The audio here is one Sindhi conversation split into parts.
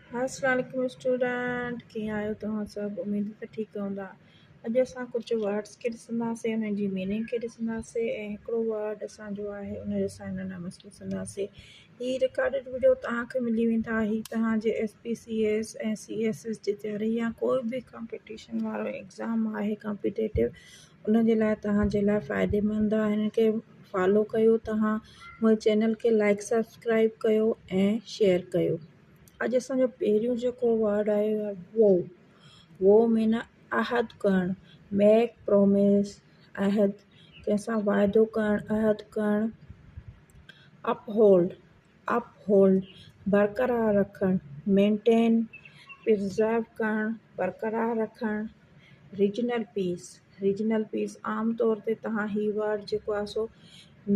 السلام عليڪم اسٽوڊنٽ ڪيئن آهيو توهان سڀ اميد ته ٺيڪ هوندا اڄ اسان ڪجهه ورڊس کي ڏسنداسين انهن جي ميننگ کي ڏسنداسين ۽ هڪڙو ورڊ اسان جو آهي ان جو سائنونامس ڏسنداسين هي رڪارڊيڊ وڊيو توهان کي ملي ويندا هي توهان جي S P C S ۽ C S S جي تياري يا ڪوئي به ڪمپيٽيشن وارو ايگزام آهي ڪمپيٽيٽو ان جي لاء توهان جي لاء فائديمند آهي هن کي فالو ڪيو توهان منهنجي چينل کي لائڪ سبسڪرائب ڪيو ۽ شيئر ڪيو اڄ اسان جو پهريون جيڪو ورڊ آهي وو وو معنيٰ عهد ڪرڻ ميڪ پرومس عهد ڪنهن سان واعدو ڪرڻ عهد ڪرڻ اپ هولڊ اپ هولڊ برقرار رکڻ مينٽين پرزرو ڪرڻ برقرار رکڻ ريجنل پيس ريجنل پيس عام طور تي توهان هي ورڊ جيڪو آهي سو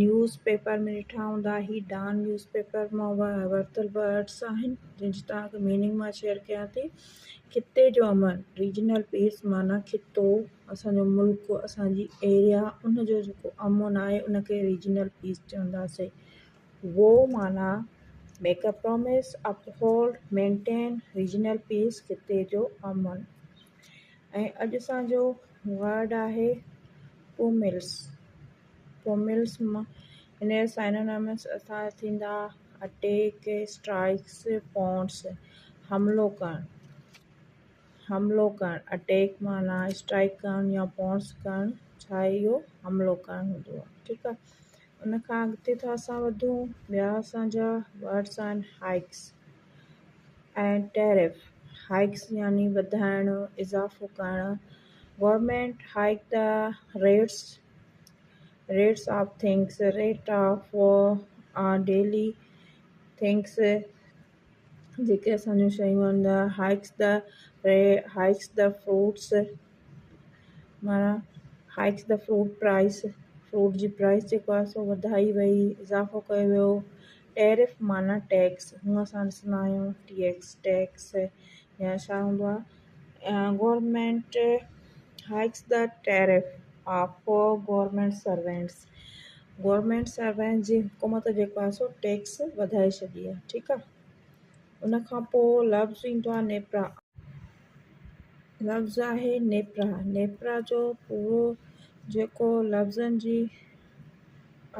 نيوز پيپر ۾ ڏٺا هوندا هي ڊان نيوز پيپر مان ورتل ورڊس آهن جن جي توهان کي ميننگ مان شيئر ڪيان ٿي خطي جو امن ريجنل پيس معنيٰ خطو اسانجو ملڪ اسانجي ايريا ان جو جيڪو امن آهي ان کي ريجنل پيس چونداسين وو معنيٰ make a promise uphold maintain regional peace خطي جو امن ۽ اڄ اسان جو ورڊ آهي پوملس پوملس مان ان جا سائنونامس اسان جا ٿيندا اٽيڪ اسٽرائڪس پونس حملو ڪرڻ حملو ڪرڻ اٽيڪ معنيٰ اسٽرائڪ ڪرڻ يا پونس ڪرڻ ڇا اهو حملو ڪرڻ هوندو آهي ٺيڪ آهي ان کان اڳتي ٿا اسان وڌون ٻيا اسان جا ورڊس آهن هائڪس ۽ ٽيرف هائڪس يعني وڌائڻ اضافو ڪرڻ government hike the rates rates of things rate of daily things جيڪي اسان جون شيون آهن هائڪس دا هائڪس دا فروٽس معنيٰ هائڪس دا فروٽ پرائس فروٽ جي پرائس جيڪو آهي سو وڌائي وئي اضافو ڪيو ويو ٽيرف معنيٰ ٽيڪس هونء اسان ڏسندا آهيون ٽي ايڪس ٽيڪس يا ڇا هوندو آهي government hikes the tariff of government servants government servants جي حڪومت جيڪو آهي سو ٽيڪس وڌائي ڇڏي آهي ٺيڪ آهي ان کان پوء لفظ ايندو آهي نيپرا لفظ آهي نيپرا نيپرا جو پورو جيڪو لفظن جي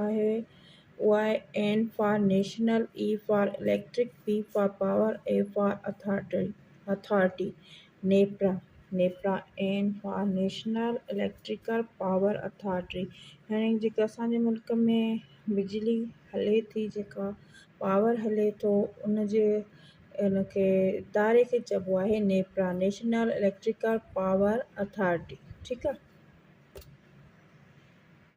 آهي اهو آهي N for national E for electric P for power A for authority authority NEPRA NEPRA N for national electrical power authority يعني جيڪا اسان جي ملڪ ۾ بجلي هلي ٿي جيڪا پاور هلي ٿو ان جي ان کي اداري کي چئبو آهي NEPRA national electrical power authority ٺيڪ آهي.